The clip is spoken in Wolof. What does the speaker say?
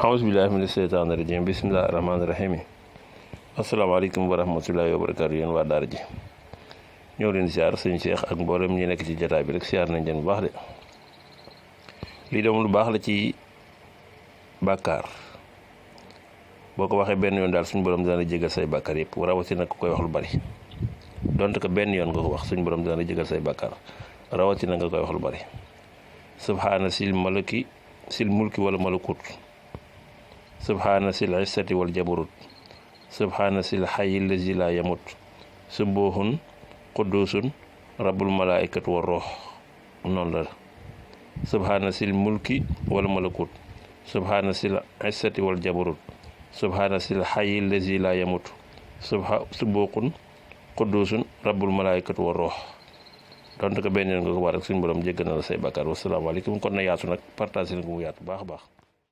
aousubillahi mina sheytaani rajim bisimillahi rahmaani rahim asalaamaaleykum wa rahmatullahi wa barakaatu yéen waa daara ji ñëw leen siyaar sëñ Cheikh ak mboolem ñi nekk ci jataay bi rek siyaar nañ leen bu baax de lii de lu baax la ci bàkkaar boo ko waxee benn yoon daal suñu borom dina la jégal say bàkkaar yëpp rawatina ku koy wax lu bari donte ko benn yoon nga ko wax suñu borom dina la jégal say bàkkaar rawatina nga koy wax lu bari subhaana sil mulki wala malakut subhaana sil issati wal jabarut subhaana sil xayi lazi la yamut subuhun quddusun rabbul malaikatu war roox noonu la subhaana sil mulki wala malakut subhaana sil issati wal jabarut subhaana sil xayi lazi la yamut subuhun quddusun rabbul malaikatu war roox donte ko benn yoon nga ko war rek suñu borom jéggal na la say bàkkaar wasalaamaaleykum kon na yaatu nag partagé na ko mu yaatu baax a baax